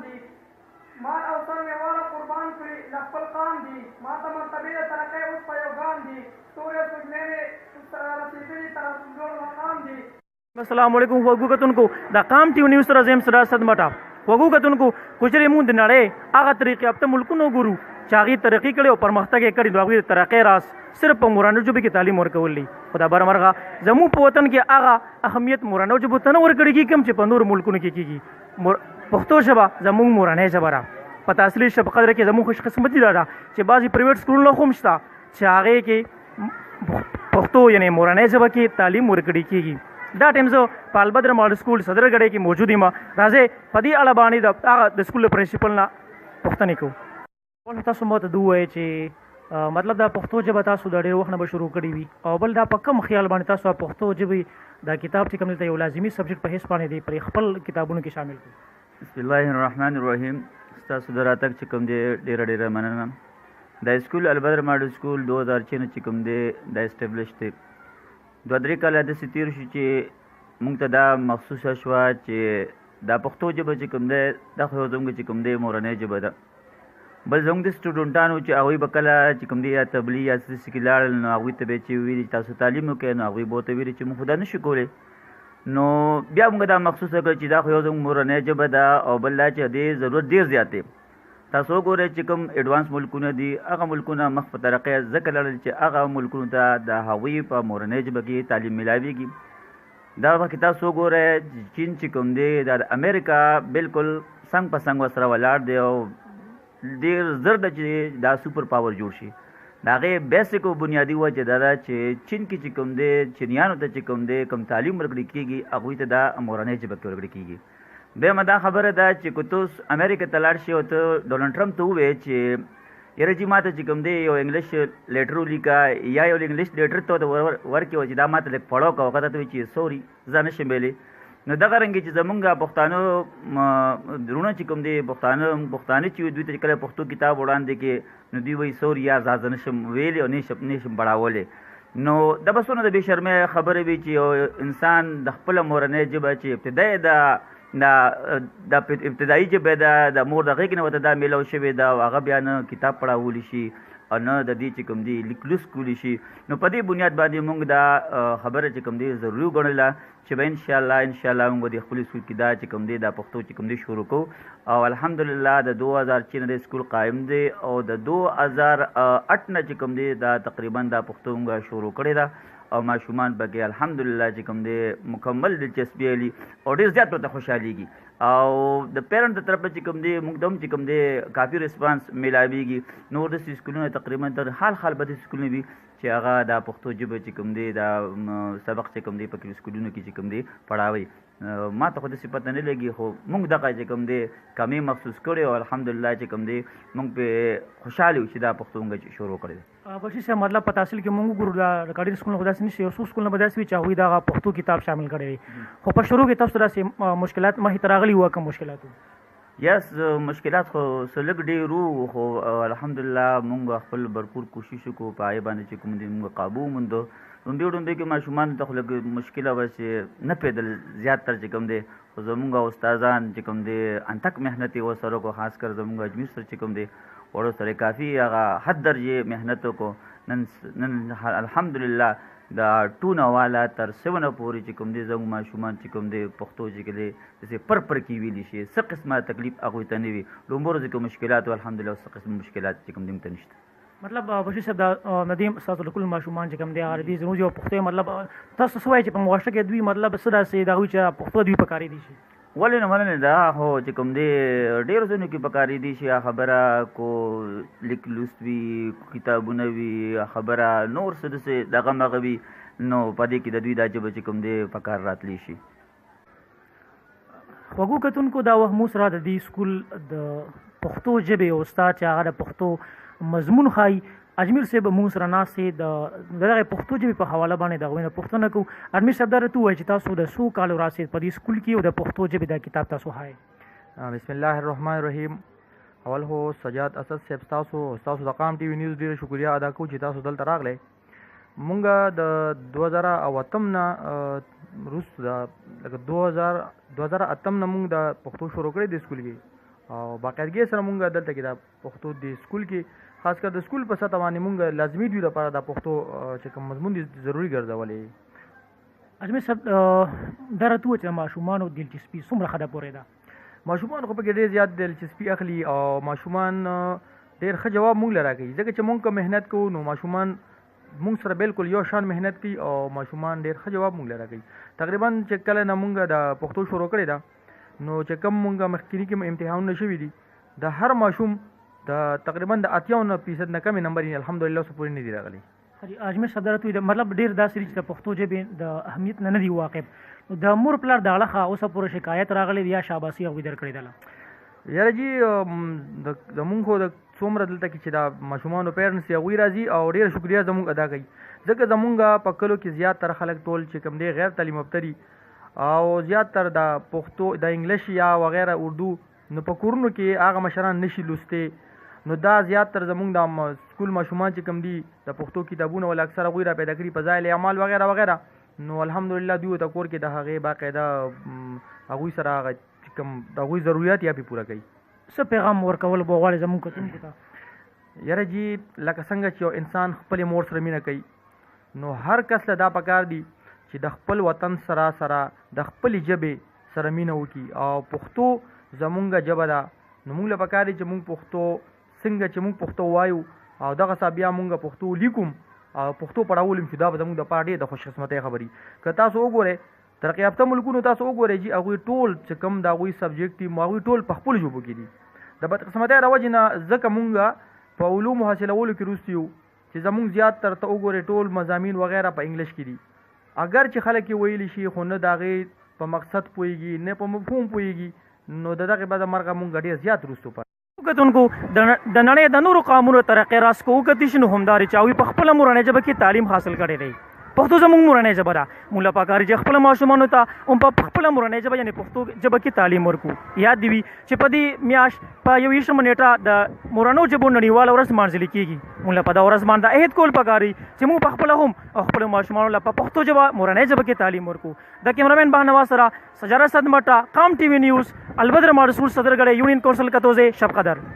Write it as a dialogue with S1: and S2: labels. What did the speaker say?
S1: دي. مال او سر مې واړه قربان کړي له خپل قام دي. ماته مرتبې د ترقۍ اوس په یو ګام دي. ستوري او سپوږمۍ مې رسېدلي تر لوړ مقام دي.
S2: السلام علیکم خوږو کتونکو، د قام ټي وي نیوز سره زم سره صد مټه. خوږو کتونکو، کوچري مونږ د نړۍ هغه ترقي یافته ملکونو ګورو چې هغې ترقي کړې او پرمختګ یې کړی، نو هغوی د ترقۍ راز صرف په مورنۍ ژبې کې تعلیم ورکول دي. خو د بده مرغه زموږ په وطن کې هغه اهمیت مورنۍ ژبو ته نه ورکړی کېږي کوم چې په نورو ملکونو کې کېږي. پښتو ژبه زموږ مورنۍ ژبه ده. په تحصیلي شب قدر کې زموږ خوشقسمتي دا ده چې بعضې پریویټ سکولونه هم شته چې هغې کې پښتو یعنی مورنۍ ژبه کې تعلیم ورکړی کېږي. دا ټایم زه په البدر ماډل سکول صدرګړۍ کې موجود یم. راځئ په دې اړه باندې د هغه د سکول له پرنسپل نه پوښتنې کوو. اول تاسو ماته دا ووایئ چې مطلب دا پښتو ژبه تاسو د ډېر وخت نه به شروع کړې وي، او بل دا په کوم خیال باندې تاسو پښتو ژبې دا کتاب چې کوم دلته یو لازمي سبجیکټ په هیڅ باندې دی پر خپل کتابونو کې شامل کړو؟
S3: بسم الله الرحمن الرحیم. ستاسو د راتګ چې کوم دی ډېره ډېره مننه. دا سکول البدر ماډل سکول 2006 نه چې کوم دی دا اسټابلیش دی. 2-3 کاله داسې تېر شو چې موږ ته دا مخصوصه شوه چې دا پښتو ژبه چې کوم دی دا خو زموږ چې کوم دی مورنۍ ژبه ده. بل زموږ د سټوډنټانو چې هغوی به کله چې کوم دی یا تبلیغ یا څه کې لاړل، نو هغوی ته به یې چې ویلي چې تاسو تعلیم وکړئ، نو هغوی به ورته ویلي چې موږ خو دا نه شو کولی. نو بیا موږ دا مخصوصه کړه چې دا خو یو زموږ مورنۍ ژبه ده، او بل دا چې دې ضرورت ډېر زیات دی. تاسو وګورئ چې کوم ایډوانس ملکونه دي، هغه ملکونه مخ په ترقۍ ځکه لاړل چې هغه ملکونو ته د هغوی په مورنۍ ژبه کې تعلیم میلاویږي. دا وخت کې تاسو وګورئ چې چین چې کوم دی دا د امریکا بالکل څنګ په څنګ ورسره ولاړ دی، او ډېر زر ده چې دا سوپر پاور جوړ شي. د هغې بیسیک او بنیادي وجه دا ده چې چین کې چې کوم دی چینیانو ته چې کوم دی کوم تعلیم ورکړی کېږي، هغوی ته دا مورنۍ ژبه کې ورکړی کېږي. دویمه دا خبره ده چې که ته اوس امریکا ته لاړ شې او ته ډونالډ ټرمپ ته ووایې چې یاره جي ما ته چې کوم دی یو انګلیش لیټر ولیکه یا یو انګلیش لیټر ته ورکړې چې دا ما ته لږ پړاو کوه، هغه ته وایي چې سوري زه نه شم ویلی. نو دغه رنګې چې زمونږ پښتانه وروڼه چې کوم دی پښتانه چې وي دوی ته چې کله پښتو کتاب وړاندې کړي نو دوی وایي سوري یار زه نه شم ویلی او نه شم پړاولی. نو دا به څونه د بې شرمۍ خبره وي چې یو انسان د خپله مورنۍ ژبه چې ابتدایي ده دا ابتدایي ژبه ده د مور د غېږ نه ورته دا میلاو شوې ده، او هغه بیا نه کتاب پړاولی شي او نه د دې چې کوم دی لیک لوست کولی شي. نو په دې بنیاد باندې موږ دا خبره چې کوم دی ضروري وګڼله چې به انشاءالله موږ د خپل سکول کې دا چې کوم دی دا پښتو چې کوم دی شروع کوو. او الحمدلله د 2006 نه د سکول قایم دی، او د 2008 نه چې کوم دی دا تقریبا دا پښتو موږ شروع کړې ده، او ماشومان پکې الحمدلله چې کوم دی مکمل دلچسپي لري او ډېر زیات ورته خوشحالېږي. او د پیرنټ د طرفه چې کوم دی موږ ته هم چې کوم دی کافي ریسپانس میلاویږي. نور داسې سکولونه تقریبا تر حال حال به داسې سکولونه وي چې هغه دا پښتو ژبه چې کوم دی دا سبق چې کوم دی پکې سکولونو کې چې کوم دی پړاوي. ما ته خو داسې پته نه لګي، خو موږ دغه چې کوم دی کمی محسوس کړی او الحمدلله چې کوم دی موږ پې خوشحاله یو چې دا پښتو موږ شروع کړې ده.
S2: بشیر صاحب، مطلب په تحصیل کې موږ وګورو دا ریکارډي سکولونه خو داسې نشته، یو څو سکولونه به داسې وي چې هغوی دغه پښتو کتاب شامل کړی وي، خو په شروع کې تاسو داسې مشکلات مخې ته راغلي وو؟ کوم مشکلات وو؟
S3: یس، مشکلات خو څه لږ ډېر وو، خو الحمدلله موږ خپل بھرپور کوشش وکړو په هغې باندې چې کوم دی موږ قابو وموندو. ړومبی ړومبی کې ماشومانو ته خو لږ مشکله وه چې نه پوهېدل زیات تر چې کوم دی، خو زموږ استادان چې کوم دی انتک محنت یې ورسره وکړو، خاص کر زموږ اجمیر سر چې کوم دی وړو سره کافي هغه حد درجې محنت وکړو. نن الحمدلله د 2 نه والا تر 7 پورې چې کوم دی زموږ ماشومان چې کوم دی پښتو چې کوم دی داسې پر پر کې ویلی شي، څه قسمه تکلیف هغوی ته نه وي. لومړو ورځو کې مشکلات وو، الحمدلله اوس څه قسم مشکلات چې کوم دی موږ ته نشته.
S2: مطلب بشیر صاحب، دا ندیم ستاسو د کل ماشومان چې کوم دی هغه دې زموږ یو پښتو مطلب تاسو څه وایئ چې په معاشره کې دوی مطلب څه داسې د هغوی چې پښتو دوی پکارې دي شي؟
S3: ولې نه مننه، دا خو چې کوم دی ډېرو ځایونو کې پکارې دي شي. خبره کو لیک لوست وي، کتابونه وي، خبره نور څه داسې دغه مغه وي، نو په دې کې د دوی دا ژبه چې کوم دی پکار راتلی شي.
S2: خوږو کتونکو، دا وخت موږ سره د دې سکول د پښتو ژبې استاد چې هغه د پښتو مضمون ښایي اجمیر صاحب موږ سره ناست دی، د دغه پښتو ژبې په حواله باندې د هغوی نه پوښتنه کوو. اجمیر صاحب، دا راته ووایئ چې تاسو د څو کالو راهیسې په دې سکول کې او د پښتو ژبې دا کتاب تاسو ښایئ؟
S4: بسم الله الرحمن الرحیم. اول خو سجاد اسد صاحب ستاسو د قام ټي وي نیوز ډېره شکریه ادا کوو چې تاسو دلته راغلی. مونږ د 2008 نه وروسته د لکه 2008 نه مونږ د پښتو شروع کړې د سکول کې، او باقاعدګۍ سره مونږ دلته کې د پښتو د سکول کې خاص کر د سکول په سطح باندې مونږ لازمي دوی لپاره د پښتو چې کوم مضمون دی ضروري ګرځولې.
S2: اجمل صاحب، دا راته ووایه چې د ماشومانو دلچسپي څومره ښه ده پورې ده؟
S4: ماشومان خو پکې ډېر زیات دلچسپي اخلي او ماشومان ډېر ښه جواب مونږ له راکوي، ځکه چې مونږ که محنت کوو نو ماشومان مونږ سره بالکل یو شان محنت کوي او ماشومان ډېر ښه جواب مونږ له راکوي. تقریبا چې کله نه مونږ د پښتو شروع کړې ده نو چې کوم مونږ مخکیني کې امتحانونه شوي دي د هر ماشوم د تقریبا د 80% نه کمې نمبر یې الحمدلله اوسه پورې نه دي راغلي.
S2: اجمل صاحب، درته وایي مطلب ډېر داسې دي چې د پښتو ژبې د اهمیت نه نه دي واقف، نو د مور پلار د اړخه اوسه پورې شکایت راغلی دی یا شاباسي هغوی درکړې ده؟
S4: یاره جي، زمونږ خو د څومره دلته کې چې د ماشومانو پیرنټس هغوی راځي او ډېره شکریه زمونږ ادا کوي، ځکه زمونږ په کلو کې زیات تر خلک ټول چې کوم دی غیر تعلیم یافته دي او زیات تر د پښتو د انګلیش یا وغیره اردو نو په کورونو کې هغه مشران نشي لوستی، نو دا زیات تر زمونږ د سکول ماشومان چې کوم دي د پښتو کتابونه ولا اکثره هغوی را پیدا کړي په ځای اعمال وغیره وغیره، نو الحمدلله دوی ته کور کې د هغې باقاعده هغوی سره هغه چې کوم د هغوی ضروریات یا پرې پوره کوي.
S2: څه پیغام ورکول به غواړې زمونږ کتونکو ته؟
S4: یاره جي، لکه څنګه چې یو انسان خپلې مور سره مینه کوي نو هر کس له دا پکار دي چې د خپل وطن سره سره د خپلې ژبې سره مینه وکړي، او پښتو زمونږ ژبه ده نو مونږ له پکار دي چې مونږ پښتو څنګه چې مونږ پښتو وایو او دغه سا بیا مونږ پښتو لیکو او پښتو پړاول هم شو، دا به زمونږ دپاره ډېر د خوشقسمتۍ خبرې. که تاسو وګورئ ترقي یافته ملکونو تاسو وګورئ چې هغوی ټول چې کوم د هغوی سبجیکټ دي هغوی ټول په خپلو ژبو کې دي. د بدقسمتۍ د وجې نه ځکه مونږ په علومو حاصلولو کې وروستي یو چې زمونږ زیات تر ته وګورئ ټول مضامین وغیره په انګلیش کې دي، اګر چې خلک یې ویلی شي خو نه د هغې په مقصد پوهېږي نه په مفهوم پوهېږي، نو د دغې بده مرغه مونږ ډېر زیات وروستو پاتې.
S2: کتونکو، د نړۍ د نورو قامونو ترقۍ راز کو وکتی شي نو همدا چې هغوی په خپله مورنۍ ژبه کې تعلیم حاصل کړی دی. پښتو زموږ مورنۍ ژبه ده، موږ له پکار چې خپل ماشومانو ته هم په خپله مورنۍ ژبه یعنې پښتو ژبه کې تعلیم ورکړو. یاد دې وي چې په دې میاشت په 21مه نېټه د مورنو ژبو نړیواله ورځ لمانځل کېږي. موږ له په دا ورځ باندې عهد کول پکار دي چې موږ په خپله هم او خپلو ماشومانو له په پښتو ژبه مورنۍ ژبه کې تعلیم ورکړو. د کیمرامین بهنوا سره سجاد اسد مټه، قام ټي وي نیوز، البدر ماډل سکول، صدرګړی، یونین کونسل کتوزه، شب قدر.